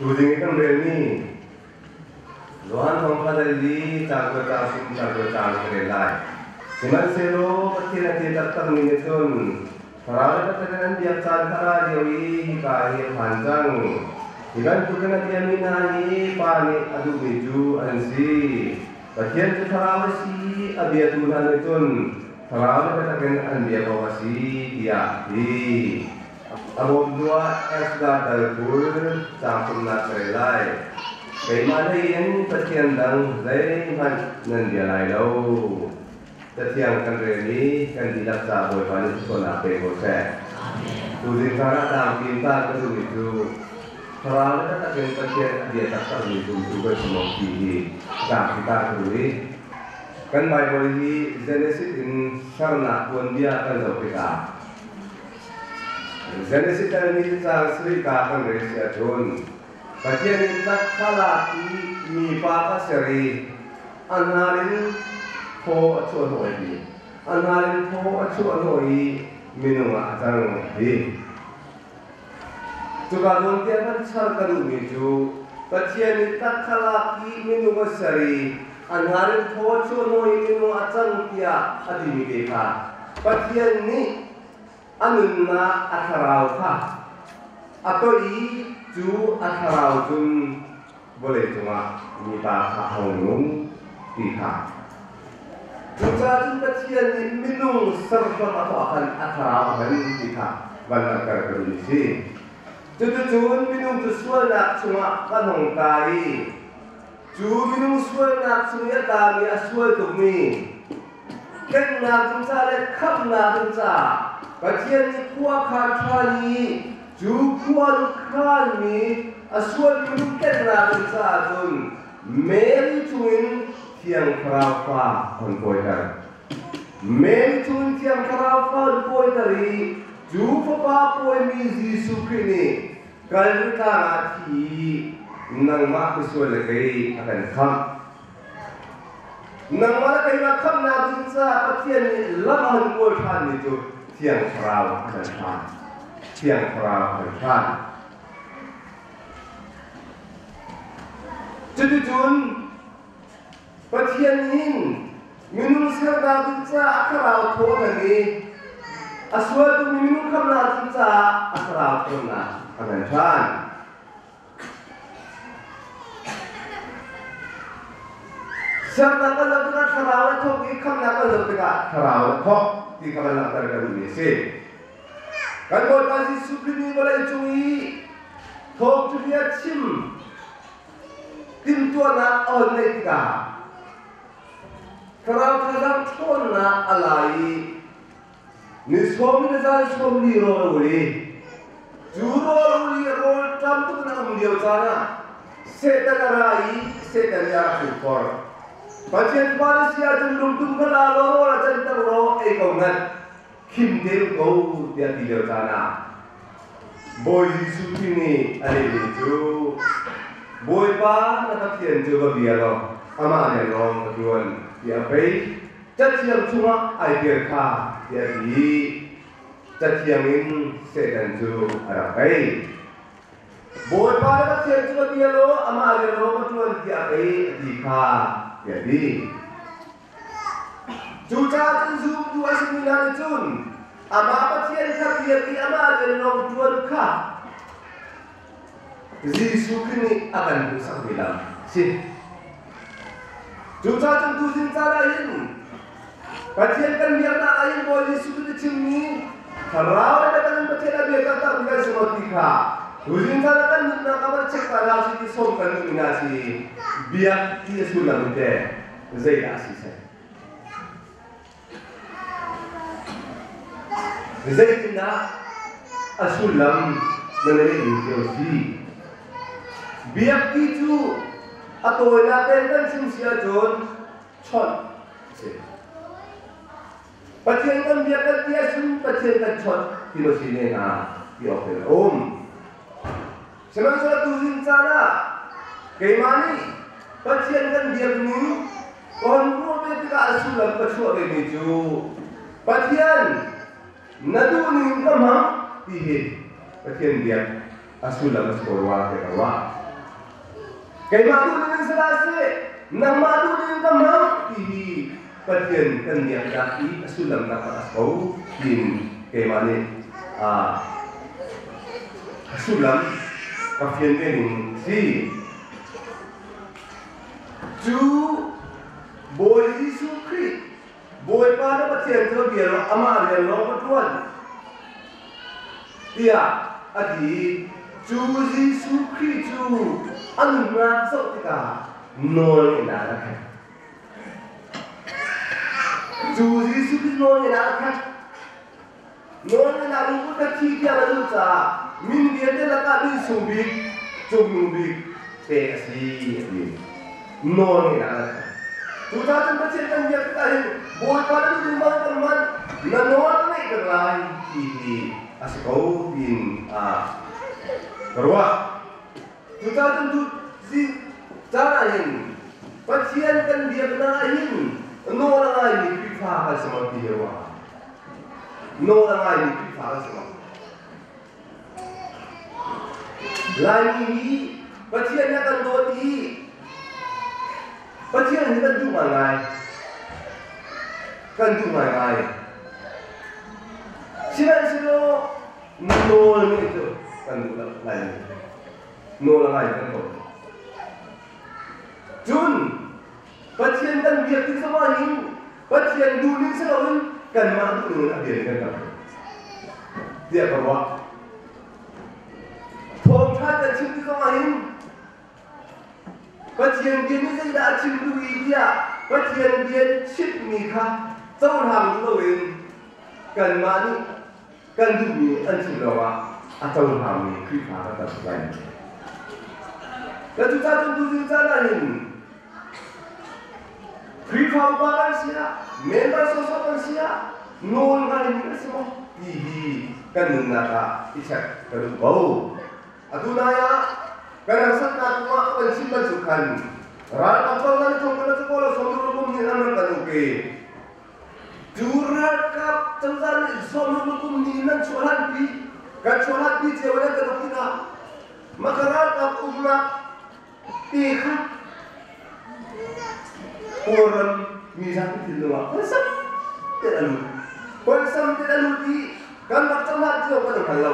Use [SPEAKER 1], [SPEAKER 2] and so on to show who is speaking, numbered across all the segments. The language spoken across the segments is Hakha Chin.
[SPEAKER 1] Tuzing i kan relmi Johan Thawngṭha dal li caang kua caang sum caang kua caang ka rel lai. Sihmanhsehlaw Pathian a thil taktakmi nih cun Thlarau le Pathian in an biak caan kha ra lio i hika hi a phan cang. Hi bantukin a biami hna hi Pa nih a duhmi cu an si. Pathian cu Thlarau a si i a biatu hna nih cun Thlarau le biatak in an biak awk a si, tiah a ti. A bawm hnuah Ezra dal 20 caang thumnak ka rel lai. Keimah hlei in Pathian dang zeihmanh nan bia lai lo. Cathiang kan rel i kan dihlak ca Bawipa nih thluachuahnak pe ko seh. Tuzing caan ah tlangpi in taan ka duhmi cu Thlarau le taktak in Pathian a bia taktakmi zumtu kan si maw ti hi tlangpi taan ka duh i kan Baibal hi Genesis in sernak tuanbia kan zoh tikah Genesis ni caang sarih ka kan rel si ahcun Pathian nih tlakkhalak i mipa kha ser i a hnar in thaw a chuah hnawh a ti. A hnar in thaw a chuah hnawh i minung ah a cang a ti. Cuka zawn tiang kan char ka duhmi cu Pathian nih tlakkhalak i minung a ser i a hnar in thaw a chuah hnawh i minung ah a cang tiah a timi te kha Pathian nih a nunnak a thlarau kha a toih i cu a thlarau cun vawlei cungah mipa kha a hung nung ti kha. Cucaah cun Pathian nih minung serhram a tuah khan a thlarau a hman ti kha van langhter ka duh mi si. Cuticun minung cu sualnak chungah kan hung tla i cu minung sualnak chung i a tlami a sual tukmi Tlennak ding ca le khamhnak ding caah Pathian nih khua khaan ṭhan i cu khua khaanmi a sualmi minung tlennak ding caah cun Mary chungin Thiang Thlarau fa an kawiter. Mary chungin Thiang Thlarau fa an kawiter i cu fapa pawimi Jesuh Khrih nih Kalvari tlang ah thi i nangmah misual le kei a kan khamh. Nangmah le keimah khamhnak ding caah Pathian nih lam a hun kawl ṭhanmi cu Thiang Thlarau a kan hlan. Thiang Thlarau a kan hlan. Cuticun Pathian nih minung sernak ding caah a thlarau thaw a kan i a sual tukmi minung khamhnak ding caah a thlarau thawnnak a kan hlan. Sernak kan zoh tikah thlarau le thawk i khamhnak kan zoh tikah thlarau le thawk ti kha kan langhter ka duhmi a si. Kan Bawipa Jesuh Khrih nih vawlei cung i thawngṭha chim timhtuahnak a hon neih tikah thlarau thazaang ṭhawnnak a la i Ni sawm in zan 40 rawl a ul i cu rawl ul i rawl ṭam tuk in a um lio caan ah Satan a ra i Satan nih a rak tukforh. Pathian fa na si ahcun lungtum kha la law rawl a canter law ei ko ngat, khim te um ko tiah ti lio caan ah Bawi Jesuh Khrih nih a lehmi cu Bawipa na Pathian cu va bia law amah rian lawng va ṭuan tiah a pei. Cathiang chungah ai tel kha tiah a ti i Cathiang in Satan cu a rak ei. Bawipa le Pathian cu ka bia law amah rian law ka ṭuan tiah pei a ti kha tiah a ti. Cucaah cun zumtu a simi hna nih cun amah Pathian kha biak i amah rian lawng ṭuan kha Jesuh Khrih nih a kan hmuhsakmi lam a si. Cucaah cun tuzing caan ah hin Pathian kan biaknak ah hin Bawi Jesuh Khrih nih chimmi thlarau le biatak in Pathian a bia taktakmi kan si maw ti kha tuzing caan ah kan nunnak ah van check ta hna usih ti sawm kan duhmi hna si biak ti a sullam hi teh zeidah a si seh? Zeitindah a sullam na neihmi cio a si? Biak ti cu a tawinak tein kan chim si ahcun chawnh a si. Pathian kan biak kan ti ahcun Pathian kan chawnh ti lo si ne hna ti awk in a um. Sihmanhsehlaw tuzing caan ah keimah nih Pathian kan biak ning ka hon ruah ve tikah a sullam ka chuah vemi cu Pathian na duhning ka hmang ti hi Pathian biak a sullam a si ko rua tiah ka ruah. Keimah duh ning si hlah seh, nangmah duh ning ka hmang ti hi Pathian kan biaknak i a sullam taktak a si ko tiin keimah nih a sullam ka fian ve ning a si. Cu Bawi Jesuh Khrih Bawipa na Pathian cu bia law amah rian lawng ka ṭuan tiah a ti i cu Jesuh Khrih cu a nunnak zoh tikah nawlngeihnak a khat. Cu Jesuh Khrih nawlngeihnak a khat. Nawlngeihnak lungput kha thi tiang a zulh caah min vialte lakah min sung bik, cungnung bik pek a si a ti. Nawlngeihnak a khat. Cucaah cun Pathian kan biak tikah hin Bawipa na duh man kan man, na nawl ka ngeih peng lai ti hi a si ko tiin a ka ruah. Cucaah cun tu caan ah hin Pathian kan biaknak ah hin nawl a ngaimi Khrihfa kan si maw ti hi ruah. Nawl a ngaimi Khrihfa kan si maw? Laimi hi Pathian nih a kan dawt i Pathian hi kan duh ngaingai. Kan duh ngaingai. Sihmanhsehlaw nawl nih cu kan duh lo Laimi. Nawl a ngai kan ko. Cun Pathian kan biak tik zongah hin Pathian duhning si loin kanmah duhning in a bia kan kal tiah ka ruah. Thawngṭha kan chim tik zongah hin Pathian bia nih zeidah a chim duh i tiah Pathian bia chimmi kha cohlang duh loin kanmah nih kan duhmi an chim lawngah a cohlangmi Khrihfa kan tam tuk lai. Kan cucaah cun tuzing caan ah hin Khrihfa upa kan si ah, member sawsawh kan si ah, nawl ngaimi kan si maw ti hi kan nunnak ah i check ka duh ko. Atu nai ah kan harsatnak kong ah kan chim bantuk khan ralkap cozah nih thong kan cu lo sawm kum nih an rak kan uk i cu ralkap cozah nih sawm kum nih nan chuah hlan pi kan chuah hlan pi cio in an kan uk tikah maka ralkap uknak Ti kha Kawlram mizapi thinlung ah khuasam tein a lut. Khuasam tein a lut i kan rak cohlan cio kan hngal lo.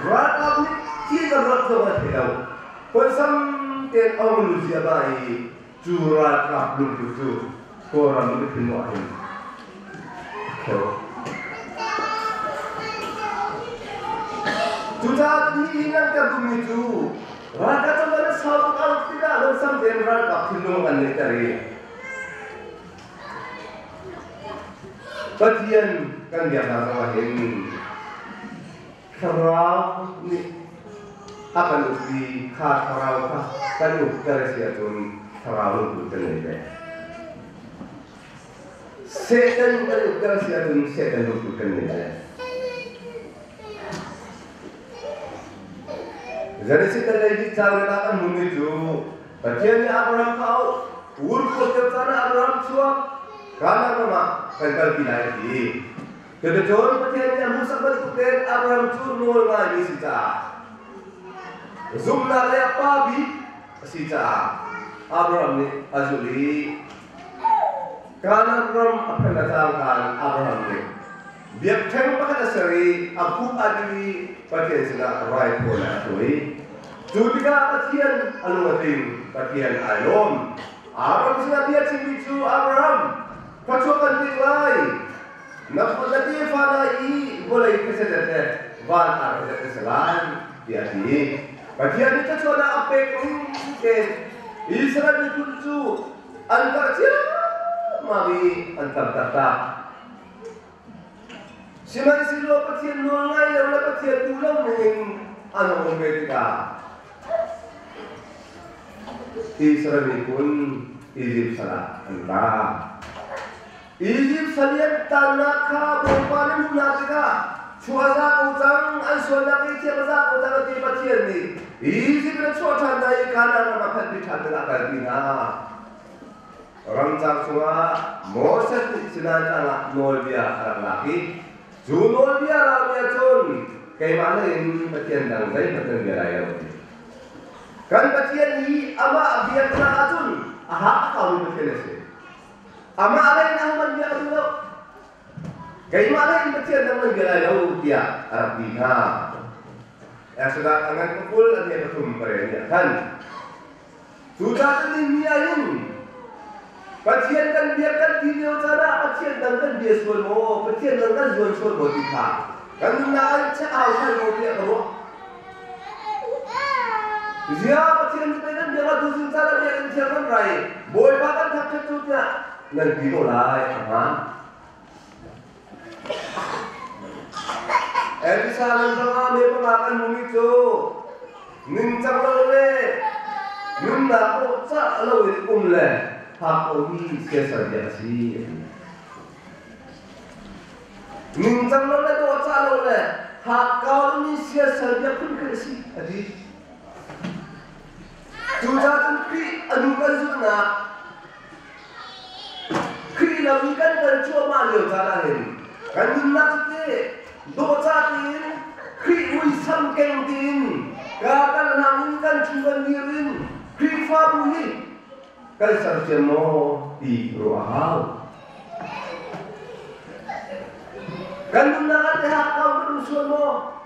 [SPEAKER 1] Ralkap nih thil kan rak zong an thei lo. Khuasam tein a hung lut ziahmah i cu ralkap lungput cu Kawlram mipi thinlung ah hin a kheu. Cucaah hi hi langhter duhmi cu Ralkap cozah nih sau tuk a uk tikah lungsam tein ralkap thinlung an ngeihter i Pathian kan biaknak zongah hin thlarau nih a kan ukpi kha thlarau kha kan ukter a si ahcun thlarau lungput kan ngei ve. Satan kan ukter a si ahcun Satan lungput kan ngei ve. Genesis lei hi caang ah kan hmuhmi cu Pathian nih Abraham kha a auh. Ur khua cio caan ah Abraham chuak Kanaan ram ah kan kalpi lai a ti. Cuticun Pathian nih a hmuhsak bantuk tein Abraham cu nawl ngaimi a si caah zumhnak le a pa bik a si caah Abraham nih a zulh i Kanaan ram a phanh a cangka in Abraham nih Biakṭheng pakhat a ser i a kut a dih i Pathian sinah raithawinak a tuah i cu tikah Pathian a lung a tling, Pathian ai lawm. Abraham sinah bia chimmi cu Abraham, khuachuah kan pek lai. Na na tefa hna i vawlei khuaset le van ar khuaset an si lai, tiah a ti. Pathian nih thluachuahnak a pek ning tein Israel miphun cu an karh ciammam i an tam taktak. Sihmanhsehlaw Pathian nawl ngai lo le Pathian duh lo ningin an um ve tikah Israel miphun Izipt sal ah an ra. Izipt sal i an tannak kha Bawipa nih hmuh hna tikah chuah a za ko cang, an sualnak i thiam a za ko cang a ti Pathian nih Izipt in a chuah ṭhan hna i Kanaan ram a phanhpi ṭhan dingah a kalpi hna. Ramcar chungah Moses nih Sinai tlang ah nawlbia a rak lak i cu nawlbia lakmi ahcun keimah hlei in Pathian dang zeihmanh nan bia lai lo a ti. Kan Pathian Pathian hi amah a biak hna ahcun a hak a kaumi Pathian a si. Amah lei in ahohmanh biak a duh lo. Keimah lei in Pathian dang nan bia lai lo tiah a rak ti hna. Exodus a ngan pakul a hme pathum pare nih a khan. Cucaah cun ni ni ah hin Pathian kan biak kan ti lio caan ah Pathian dang kan bia sual maw, Pathian dang kan zuan sual maw ti kha kan nunnak ah check hau than ko tiah ka ruah. Zia Pathian cu pei kan biak ah tuzing caan ah biakinn thiang kan rai, Bawipa kan thangṭhat cu tiah nan ti ko lai a hmaan. Elisa nan panga me panga kan hmumi cu ningcang lo le nunnak dawh cah lo in um le phak ko hi siasal bia a si. Ningcang lo le dawh cah lo le phak kau mi siasal bia phun khat a si a ti. Cucaah cun Khrih a nu kan zulhnak Khrih lam i kan kal cuahmah lio caan ah hin kan nunnak cu teh dawhcah tein Khrih muisam keng tein ka kan hlang in kan ṭhu kan dir in Khrihfabu hi kan sersiam maw ti ruah a hau. Kan nunnak ah teh hakkau kan um sual maw?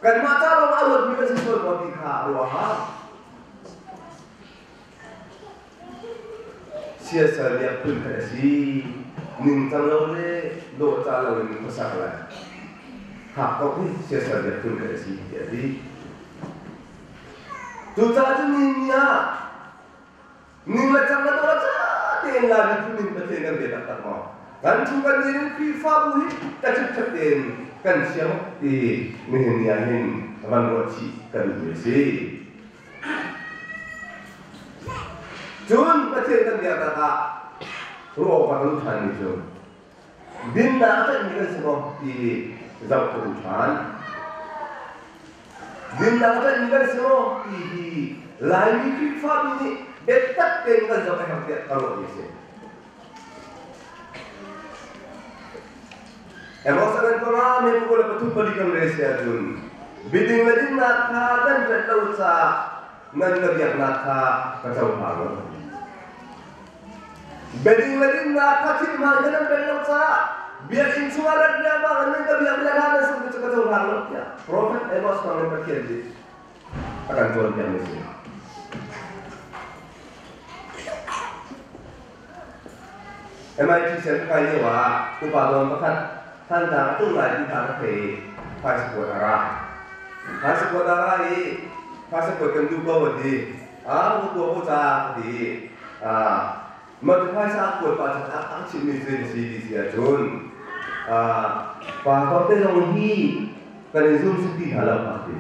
[SPEAKER 1] Kanmah ca lawng a ruatmi kan si sual maw ti kha ruah a hau. Siasal biak phun khat a si. Ningcang lo le dawhcah lo in khuasak le hak kok hi siasal biak phun khat a si tiah a ti. Cucaah cun ni ni ah ning le cang le dawhcah tein Lai miphun in Pathian kan bia taktak maw? Kan thu kan nih in Khrihfabu hi ka ṭhipṭhep tein kan siang ti nihin ni ah hin van ruah chih ka duhmi a si. Cun Pathian kan biaknak ah ruah awk ah kan um ṭhanmi cu dinnak a ṭanhmi kan si maw ti zoh ka duh ṭhan. Dinnak a ṭanhmi kan si maw ti hi Laimi Khrihfami nih biatak tein kan zoh a herh tiah ka ruahmi a si. Amos a kan panga me pakua le pathum pali kan rel si ahcun biding le dinnak kha nan ṭanh lo caah nan ka biaknak kha ka cohlang lo. Biading le dinnak kha thil hmaan kha nan ṭanh lo caah biakinn chungah rat riangmang in nan ka biak le hna nan sung cu ka cohlang lo tiah Prophet Amos hmang in Pathian nih a kan cawnpiakmi a si. MIT sianginn kai lio ah upa nawn pakhat Thantlang a tlung lai ti kha ka thei i phaisa kuat a ra. Phaisa kuat a ra i phaisa kuat kan duh ko a ti. Ah, ka kua ko ca ka ti i ah mah cu phaisa a kuat pah cun a chimmi cu na si ti si ahcun ah pa tawk te zong hi kan in zum sek ti hna lo a ti.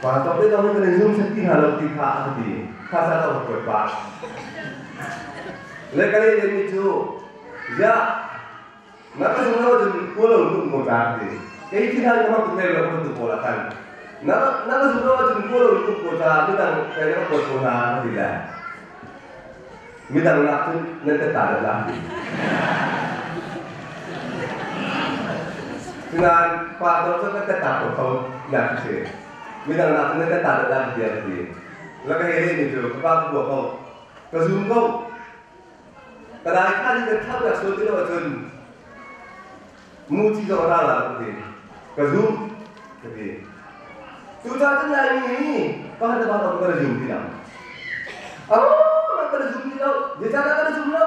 [SPEAKER 1] Pa tawk te zong hi kan in zum sek ti hna lo ti kha a ka ti. Phaisa tawk ka kuat pah. Le ka leh mi cu ziah na ka zum lo cun kua lo tuk ko ca ti. Kei thi hna ka mak tuk lo bantuk pawl ah khan na na ka zum lo cun kua lo tuk ko ca midang kai na ka kuat ko hna ka ti le. Midang nak cun nan ka ta deuh la. Cunain pa dawt cu kan ka ta ko kho nak si. Midang nak cun nan ka ta deuh la ti a ti. La ka hei lehmi cu ka pa ka bua ko. Ka zum ko. Ka dai kha ni kan thap nak sual ti lo ahcun mu ci zong a ra la ka ti. Ka zum ka ti. Cucaah cun Laimi hi pakhat le pakhat kan i zum ti lo. Oh, kan i zum ti lo. Zeicahdah kan i zum lo?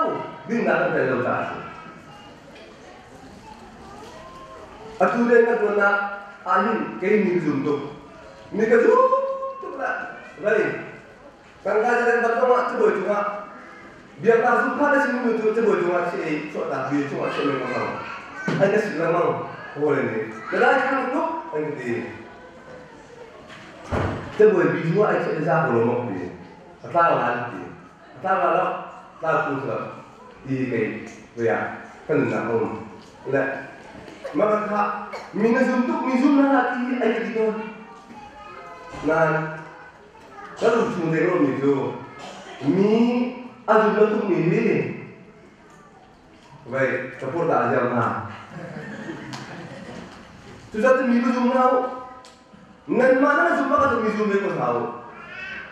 [SPEAKER 1] Dinnak kan tel lo caah a si. Atu le kan tuannak ahhin kei mi ka zum tuk. Mi ka zum tuk lah. Vei, tangka cu kan dam zongah cabuai cungah biaknak zum phan a simi nu cu cabuai cungah si ei chuahtak bia chungah chiah lengmang lo. An ka sik lengmang. Hawi nih, na dai khan tuk an ka ti. Cabuai bi zungah ai chiah za ko lo maw ti. A tlang la an ti. A tlang la lo, tlang ku sila ti kei vei ah kan nunnak a um. Le mah kha mi na zum tuk mi zum na ti ai ka ti tawn. Nain kan um chung deng lomi cu mi a zum lo tukmi hi vei ka pur dah ziam hna. Cucaah mi ka zum hna u. Nanmah nan zum bak ahcun mi zum ve ko hna u.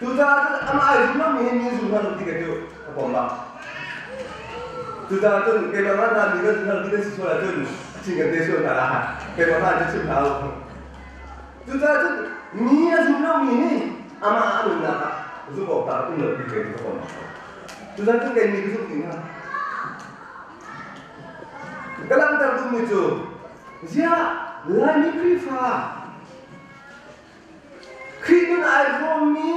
[SPEAKER 1] Cucaah cun amah ai zum lomi hi mi zum hna lo ti ka cu ka pom bak. Cucaah cun keimah hna hna mi kan zum hna lo ti nan si sual ahcun a chin kan te sual hna la. Keimah hna cu chim hna u. Cucaah cun mi a zum lomi hi amah a nunnak ah zumh awk tlak um lo ti kei cu ka pom bak. Cucaah cun kei mi ka zumh ding hna. Ka langhter duhmi cu Ziah Laimi Khrihfa Khrih nun ai hrawmmi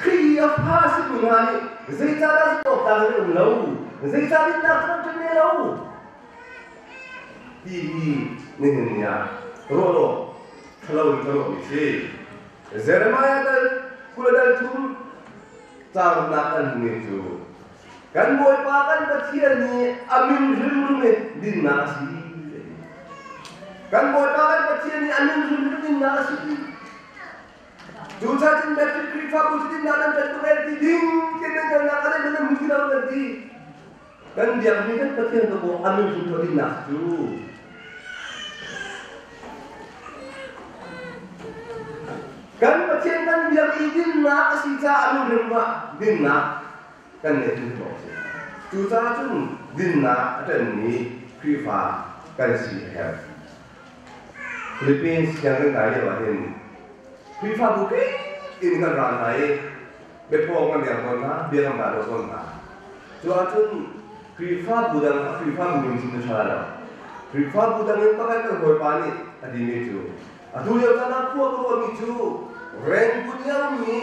[SPEAKER 1] Khrih i a fa a simi hna nih zeicahdah zumhawktlak in an um lo? Zeicah dinnak cu an ṭan ve lo? Ti hi nihin ni ah ruah awk ṭhalo in ka ruahmi a si. Jeremiah dal 20 dal thum caangnak kan hmuhmi cu Kan Bawipa kan Pathian nih a min hrimhrim in dinnak a si. Kan Bawipa kan Pathian nih a min hrimhrim dinnak a si. Cucaah cun Baptist Khrihfabu cu dinnak nan ṭanh tuk el ti ding ti nan kalnak a nan hmu ti lo nan ti. Kan biakmi kan Pathian tu a min hrimhrim dinnak cu. Kan Pathian kan biakmi dinnak a si caah a min hrimhrim ah dinnak kan ngeih tu lawng si. Cucaah cun dinnak a ṭanmi Khrihfa kan si a herh. Philippines sianginn kai lio ah hin Khrihfabu kip in kan ra hna i biathawng kan leng tawn hna, bia kan dah tawn hna. Cu ahcun Khrihfabu dang a Khrihfabu min chim cu ṭha lo. Khrihfabu dang in pakhat kan hawipa nih a timi cu atu lio caan ah khua ka ruahmi cu Rangoon i a ummi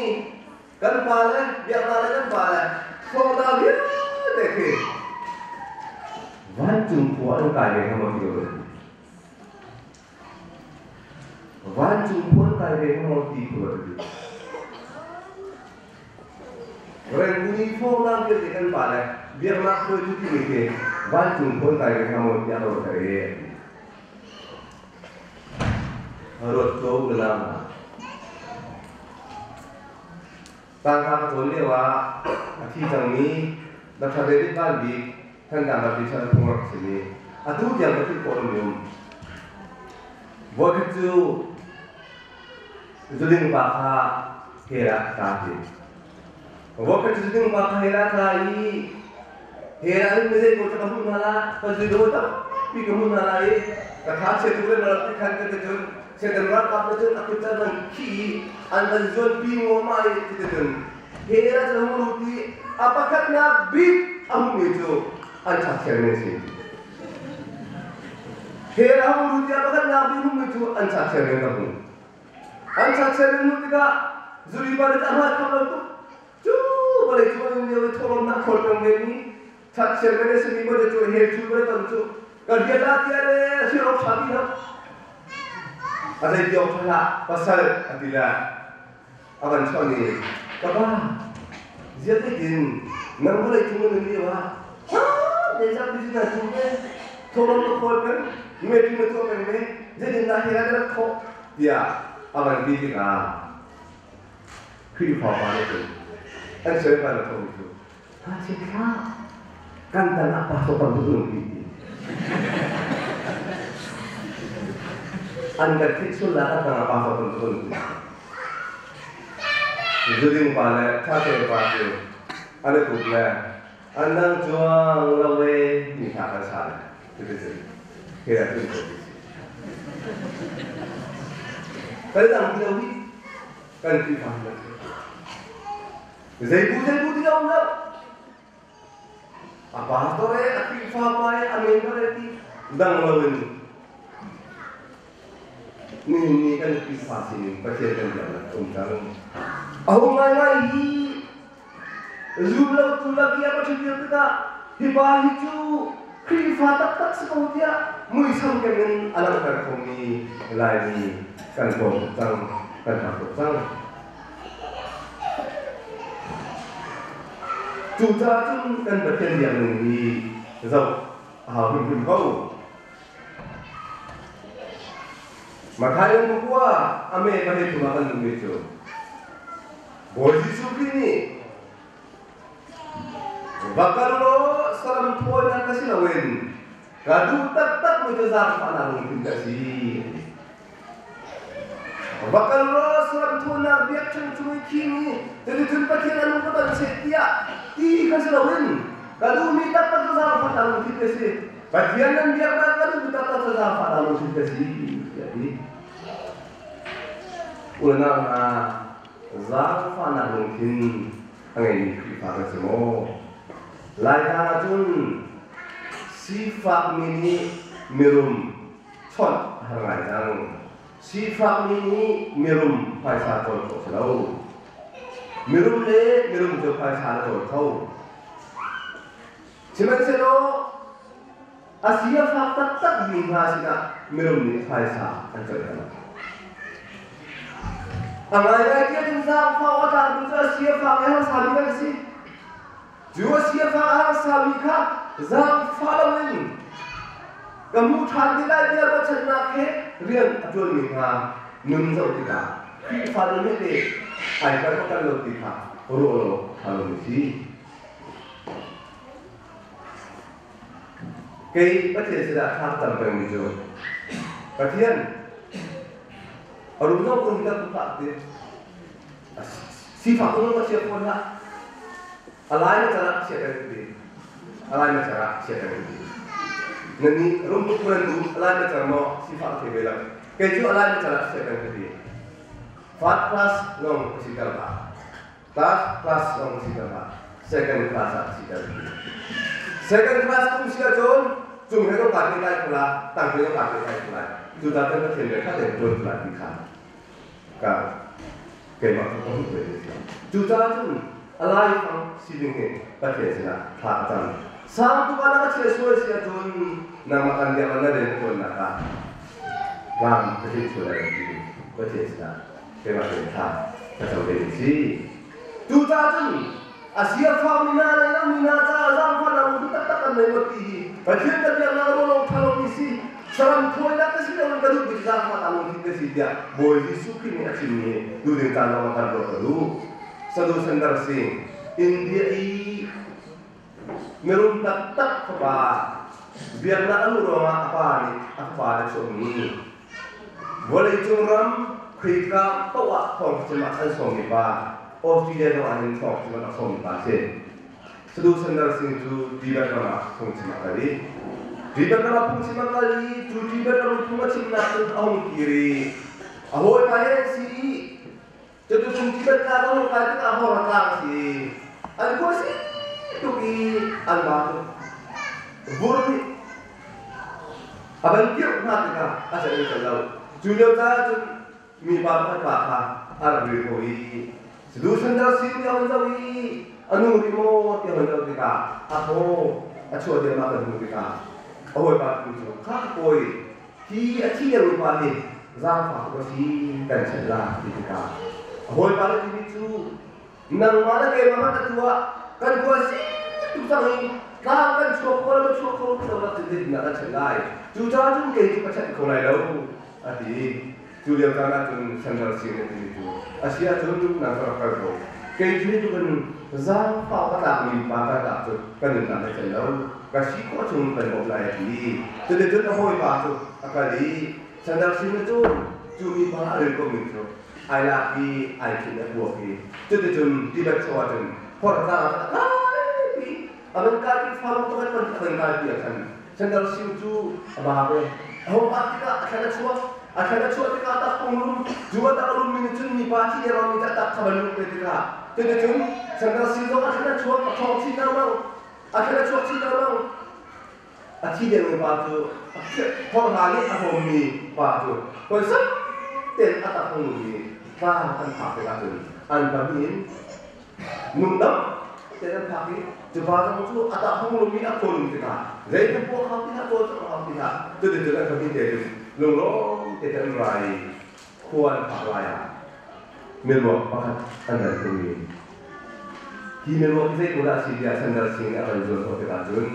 [SPEAKER 1] Kan pa le biaknak le kan pa le thawngda vialte khi vancung khua an kai ve hnga maw ti ko Vancung khua an kai ve hnga maw ti ko ti. Renguni thawngda vialte kan pa le biaknak hruaitu timi khi vancung khua an kai ve hnga maw tiah ka ruat e. Ruat ko na Tangka ka cawn lio ah a thi cangmi Dr. David Van Bik Thantlang Baptist Church phung rak chim i atu tiang ka philh khawh lomi um. Voikhat cu zuding pa kha hell ah a tla ti. Voikhat cu zuding pa kha hell ah a tla i hell ah hin mizei pawl cu ka hmuh hna la, ka zuidawi tampi ka hmuh hna la i ka tha chia tuk le na rak ti khan ka ti cun Satan ralkap nih cun a kut cu an khih i an kan zuanpi ngawmah i cuticun hell ah cun a hung lut i a pakhatnak bik a hmuhmi cu an ṭhakṭhiangmi an si. Hell a hung lut i a pakhatnak bik hmuhmi cu an ṭhakṭhiangmi an ka hmu. An ṭhakṭhiangmi hmuh tikah zuri pa nih a hmai kham lo tuk. Cu vawlei cung an um lio i thawhlawmnak khawl peng vemi ṭhakṭhiangmi an simi maw cu hell cu vawlei ton cu ka rian ah tiah le thil awk ṭha ti lo. A zei ti awk ṭha hlah pasal a ti le a van chawnh i ka pa ziah zeitin nang vawlei cung na nun lio ah zeizat busy na tum ve thawhlawm na khawl peng meeting na tuah peng ve zeitin dah hi na rak khawh tiah a van ti tikah Khrihfa pa nih cun an soi pa na thawmi cu Ngakchia thlah kan tan ah pastor tam tuk nung ti ti. An kan theih sual la kan tang ah pastor tam tuk nung ti. Zuding pa le thateng pa cu an i kup le an dang cuang lo e mi hna kan sa le cuticun he ah cun ko ti si. Kan dang ti lo hi kan Khrihfa hi kan si. Zeibu zeibu ti a um lo. A pastor e, a Khrihfa pa e, a member e ti dang loin nihin ni kan Khrihfa sining Pathian kan biaknak a um cang. A hung ngaingai hi zum lo tu lak i a ka ṭhut tikah hi pa hi cu Khrihfa taktak si ko tiah muisam keng in a langhter khomi Laimi kan tlawm tuk cang, kan har tuk cang. Cucaah cun kan Pathian biakning hi zoh a hau hrimhrim ko. Matthai in pakua a me pahnih thum ah kan duhmi cu Bawi Jesuh Khrih nih va kal law saram thawinak ka si loin ka duh taktakmi cu zaangfahnak lungthin ka si. Va kal law saram thunak biakṭheng cung i khimi cuticun Pathian a lung ka ton seh tiah ti kha si loin ka duhmi taktak cu zaangfahnak lungthin ka si. Pathian nan biaknak ka duhmi taktak cu zaangfahnak lungthin ka si tiah a ti. Unau hna, zaangfahnak lungthin a ngeimi Khrihfa kan si maw? Laitlang ahcun sifakmi nih mirum chawnh a har ngai cang. Sifakmi nih mirum phaisa cawl khawh si lo. Mirum le mirum cu phaisa na cawl kho. Sihmanhsehlaw a si a fak taktakmi hna sinah mirum nih phaisa an cawih hna lo. A ngaingai ti ahcun zaangfah a tlakmi cu a si a fak i a harsami kan si. Cu a si a fak a harsami kha zaangfah loin ka hmuh ṭhan ti lai tiah ruahchannak he rian a ṭuanmi hna nun zoh tikah Khrihfa nun he teh ai kal maw kal lo ti kha ruah lo ṭha lomi si. Kei Pathian sinah thla ka cam pengmi cu Pathian a rum zong kum kan hlah ti sifak kum ka chia fawn hlah a lai na caah chia peng ti a lai na caah chia peng ti nan nih rum tuk nan duh a lai na car maw sifak thei ve lo kei cu a lai na caah chia peng ti first class long ka si ter hlah Class class zong si ter hlah. Second class ah si ter. Second class kum si ahcun cung he zong kaa te lai kho la, tang he zong kaa te lai kho lai. Cu ta cun Pathian bia kha ten tuan tu lai ti kha ka keimah ka hmuh ve ti. Cucaah cun a laifang sining hi Pathian sinah thla ka cam. Sang tu ah na ka chia sual si ahcun nangmah kan biak na rian tuannak ah ram ka tlinh sual lai ti Pathian sinah keimah tein thla ka cam ve ding si. Cucaah cun a sia fa mi hna le lo mi hna caah zaangfahnak lungthin taktak kan nei maw ti hi Pathian ka biaknak ruang ṭha lomi si saram thawinak ka si loin ka duhmi cu zaangfahnak lungthin ka si tiah Bawi Jesuh Khrih nih a chimmi tu ding caan zong ah kan ruah ka duh. Sadhu Sundar Singh, India i mirum taktak fapa biaknak a luh ruangah a pa nih a fapa le chuahmi Vawleicung ram khoika paoh ah thawngchim ah an sawmmi pa, Australia zong ah hin thawngchim ah rak sawmmi pa a si. Sadu Sundar Singh cu Tibet ram ah phungchim a kal i Tibet ram ah phungchim a kal i cu Tibet ram i phung a chimnak cun a hung kir i a hawipa he an si i cuticun Tibet tlang a hung kai tikah hawr a tlang a si. An khua si tuk i an ba cu vur nih A van kirh hna tikah a celh in celh lo. Cu lio caan ahcun mipa pakhat pa kha a rak ri ko i Solution dar sin tiang an zoh i a nu ri maw tiang an zoh tikah a thaw a chuah diahmah kan hmuh tikah a hawipa tu cu kha kawi hi a thi lio pa hi zaangfak tuk a si kan chanh la ti tikah a hawipa le timi cu Nangmah le keimah hmanh atu ah kan khua si tuk cang i tlang kan chuak kho lo chuak kho ti lo cun zeitindah kan chanh lai? Cucaah cun kei cu ka chanh kho lai lo, a ti. Cu lio caan ah cun Sandal Singh nih a timi cu, a si ahcun nang ka rak kal ko. Kei cu hi tluk in zaangfah ka tlakmi pa ka tlak cu ka nunnak he chan lo. Ka si khawh chung kan bawmh lai, a ti. Cuticun a hawipa cu a kal i Sandal Singh nih cun cu mipa a ril komi cu ai lak i ai thin a puak i cuticun Tibet chung ahcun hortlang ah a kaipi a van kaipi faruk pakhat man a van kaipi ah khan Sandal Singh cu a ba ve a hung pak tikah a thlan a chuak a thlan a chuah tikah tak pung lum cu a tak a lummi nih cun mipa thi le mi a tak kha van lum ve tikah cuticun Sandal Singh zong a thlan a chuak a ṭhawng chin lengmang a thlan a chuak chin lengmang A thi dengmi pa cu thorhla nih a hlawmmi pa cu hawisam tein a tak hungmi tlang an phak tikah cun an pahnih in nungdam tein an phak i cu pa zong cu a tak hung lumi a khawnum tikah zei puak hau ti hlah cawlcangh hau ti hlah cuticun an pahnih te cun lunglawm te an ra i khua an phak lai ah miruak pakhat an van hmu i hi miruak hi zei ko dah a si tiah Sandar Singh nih a van zuan khawh tikah cun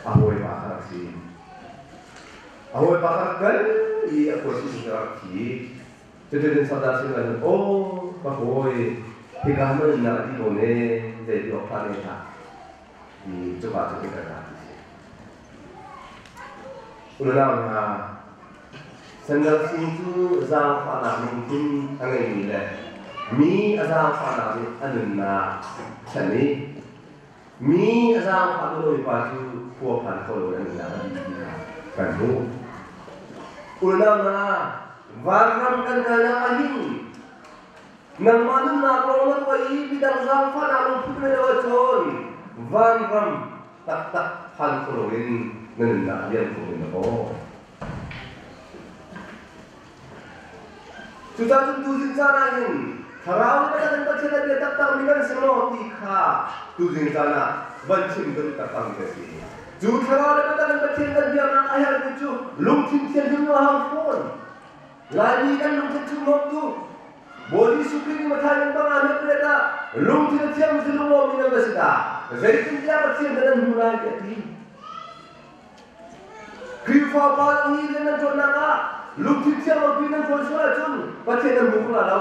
[SPEAKER 1] a hawipa kha rak si. A hawipa kha rak kal i a khuasi cu rak thi. Cuticun Sandar Singh nih aw ka hawi hika na nunnak a dih ko ne zei ti awk hlah ne hlah ti cuka cu ka ti si. Unau hna. Sandal sing cu zaangfahnak lungthin a ngeimi le mi a zaangfahnak nih a nunnak chan i mi a zaangfah duh lomi pa cu khua phan kho loin a nunnak a dih ti kha kan hmuh. Unau hna, vanram kan kalnak ahhin nangmah nunnak lawng na tuah i midang zaangfahnak lungput na lo ahcun vanram taktak phan kho loin na nunnak a liam kho men na kaw. Cucaah cun tuzing caan ah hin thlarau nih Pathian Pathian a bia taktakmi kan si maw ti kha tuzing caan ah van chim ka duh taktakmi ka si. Cu thlarau le Pathian Pathian kan biaknak a herhmi cu lungthin thianghlim a hau fawn. Laimi kan lungthin chung tu Bawi Jesuh Khrih nih Matthai in bang ah riat ah lungthin a thiangmi cu lunglawmmi nan va si ta. Zeitintiah Pathian kha nan hmu lai tiah a ti. Khrihfa pa hi rian nan ṭuannak ah lungthin thiang lopi nan ṭuan sual ahcun Pathian nan hmu kho lai lo.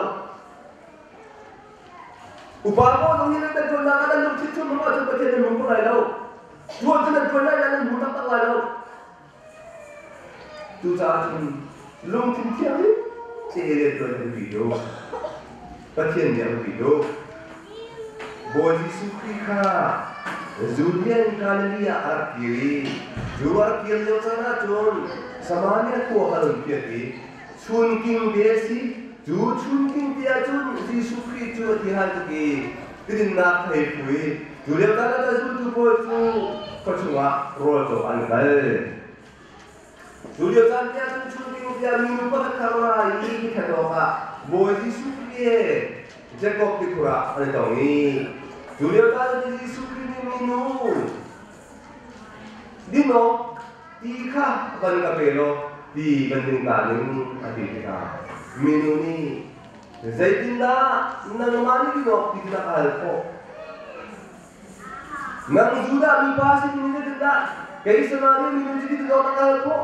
[SPEAKER 1] Upa pawl zong hi rian nan ṭuannak ah nan lungthin chung hmu ahcun Pathian nan hmu kho lai lo. Ṭuan cu nan ṭuan lai nain nan hmu taktak lai lo. Cucaah cun lungthin thianghlim tein rian ṭuan a biapi tuk. Pathian nih a biapi tuk. Bawi Jesuh Khrih kha Judean Galilee ah a rak kir i cu a rak kir lio caan ah cun Samaria khua kha a run piat i chunking te a si. Cu chunking te ah cun Jesuh Khrih cu a ti hal tuk i tidinnak thei phu i cu lio caan ah cun zultu pawl cu khua chungah rawl cawk an kal. Cu lio caan te ah cun chunking tiah minu pakhat kha ra i tithat awkah Bawi Jesuh Khrih he Jakob tikhur ah an i tong i cu lio caan ah Jesuh Khrih nih minu din awk ti kha van ka pe law ti van ding ta ning a ti tikah minu nih zeitindah nangmah nih din awk ti na ka hal khawh? Nang Judah mipa sin in zeitindah kei Samaria minu cu ti na ka hal khawh?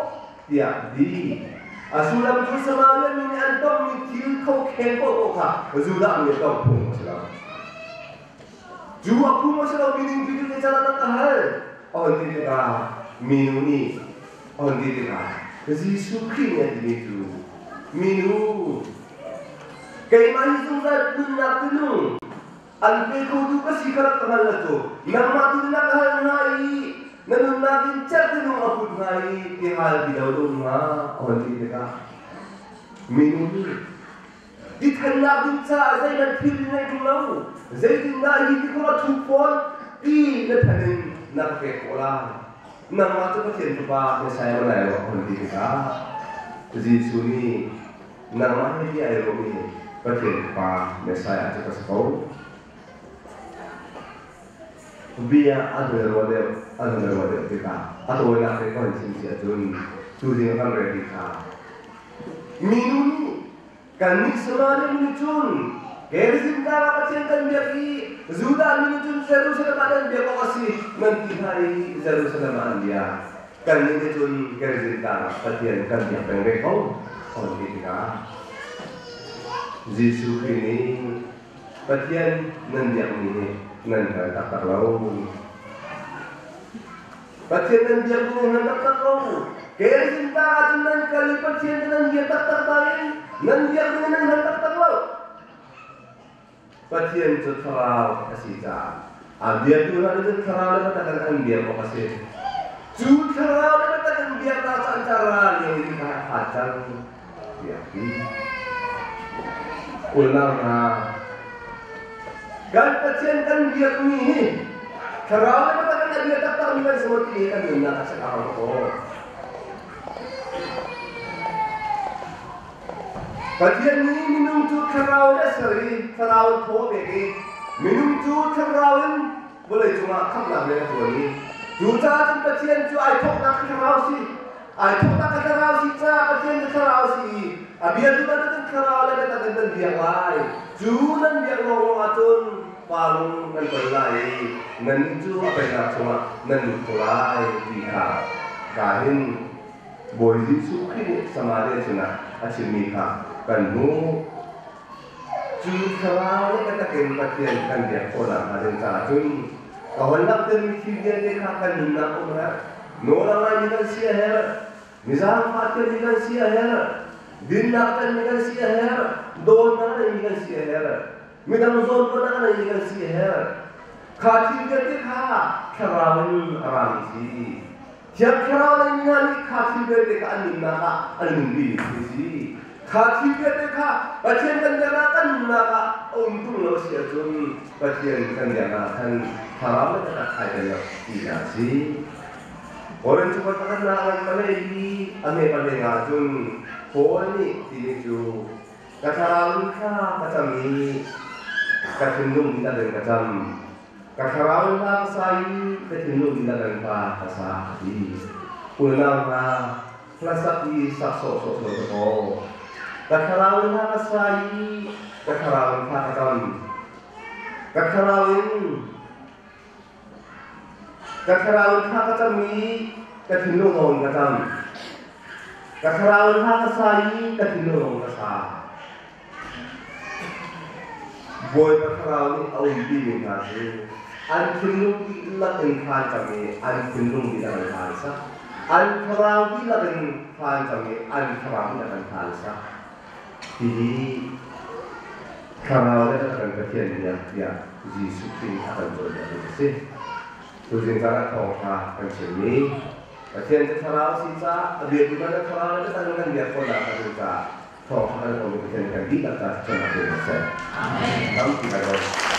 [SPEAKER 1] tiah a ti. A sullam cu Samaria mi nih an tonmi thil khokheng paohpaoh kha Judah mi nih tong phung a si lo. Cu a phung a si lomi ding cu zeicahdah na ka hal? A hon ti tikah minu nih a hon ti tikah Jesuh Khrih nih a timi cu minu keimah hi zungzal nunnak tinung an pe khotu ka si kha rak ka hngal la cu nangmah tu na ka hal hnga i na nunnak in cerhtinung a put hnga i ti hal ti lo dum hnga a hon ti tikah minung nih Dithennak ding caah zeihmanh thil ngei ṭung lo, zeitindah hi ti khur a thup fawn ti na then in na ka pek khawh lai. Nangmah cu Pathian Fapa Messiah na lai rua hon ti tikah Jesuh nih nangmah he bia ai ruahmi Pathian Fapa Messiah cu ka si ko. Bia an hun ruah deuh an hun ruah deuh tikah a tawinak te ka hun chim si ahcun tuzing kan rel ti kha Minu nih kannih Samaria mi nih cun Gerizim tlang ah Pathian kan biak i Judah mi nih cun Jerusalem ah nan biak awk a si nan ti hna i Jerusalem ah an biak. Kannih nih cun Gerizim tlang ah Pathian kan biak peng ve ko an ti tikah Jesuh Khrih nih Pathian nan biakmi hi nan hngal taktak lo. Pathian nan biak mi nan taktak ko. Gerizim tlang ah cun nan kal i Pathian cu nan bia taktak nain nan biak mi nan hman taktak lo. Pathian cu thlarau a si caah a biatu hna nih cun thlarau le biatak in an biak awk a si. Cu thlarau le biatak in biaknak cu an cara lio in kha a phan cang tiah a ti. Unau hna, kan Pathian kan biakmi hi thlarau le biatak in a bia taktakmi kan si maw ti hi kan nunnak a si a hau ko. Pathian nih minung cu thlarau in a ser i thlarau in thaw a pek i minung cu thlarau in vawlei cungah khamhnak rian a ṭuan i cucaah cun Pathian cu ai thawknak thlarau si ai thawknak thlarau si caah Pathian cu thlarau si i a bia tu bantukin thlarau le biatak in nan biak lai cu nan biak lawnglawng ahcun pa lung nan ton lai i nannih cu a pennak chungah nan lut kho lai ti kha ka hin Bawi Jesuh Khrih nih Samaria sinah a chimmi kha kan hmuh. Cu thlarau le biatak in Pathian kan biak khawhnak hnga ding caah cun ka hon langhtermi thil vialte kha kan nunnak um herh. Nawl a ngaimi kan si a herh. Mi zaangfah thiammi kan si a herh. Dinnak kan mi kan si a herh. Dawtnak a neimi kan si a herh. Midang zawnruahnak a neimi kan si a herh. Kha thil vialte kha thlarau in a rami si. Thiang Thlarau neimi hna nih kha thil vialte kha an nunnak ah an nunpi mi thil si. Kha thil vialte kha Pathian kan biaknak kan nunnak ah a um tung lo si ahcun Pathian kan biaknak khan thlarau le taktak ai tel lo tinak a si. Korin cu pakhatnak ngan palei i a hme palei nga cun Paul nih timi cu ka thlarau in thla ka cam i ka thinlung dihlak in ka cam. Ka thlarau in hla ka sa i ka thinlung dihlak in hla ka sa a ti. Unau hna, hlasak i sak sawhsawh sawh ta kaw. Ka thlarau in hla ka sa i ka thlarau in thla ka cam. Ka thlarau in Ka thlarau in thla ka cam i ka thinlung lawng in ka cam. Ka thlarau in hla ka sa i ka thinlung lawng in ka sa. Bawipa thlarau nih a umpimi hna cu an thinlung dihlak in thla an cam i an thinlung dihlak in hla an sak. An thlarau dihlak in thla an cam i an thlarau dihlak in hla an sak. Hihi thlarau le kan Pathian bia tiah Jesuh Khrih nih a kan cawnpiakmi a si. Tuzing caan ah thawngṭha kan chimmi Pathian cu thlarau a si caah a biatu hna le thlarau le biatak in kan biak khawhnak hnga ding caah thawngṭha kan kawlmi Pathian kan dihlak caah thluachuahnak pe hna seh. Amen. Tampi kai lawm.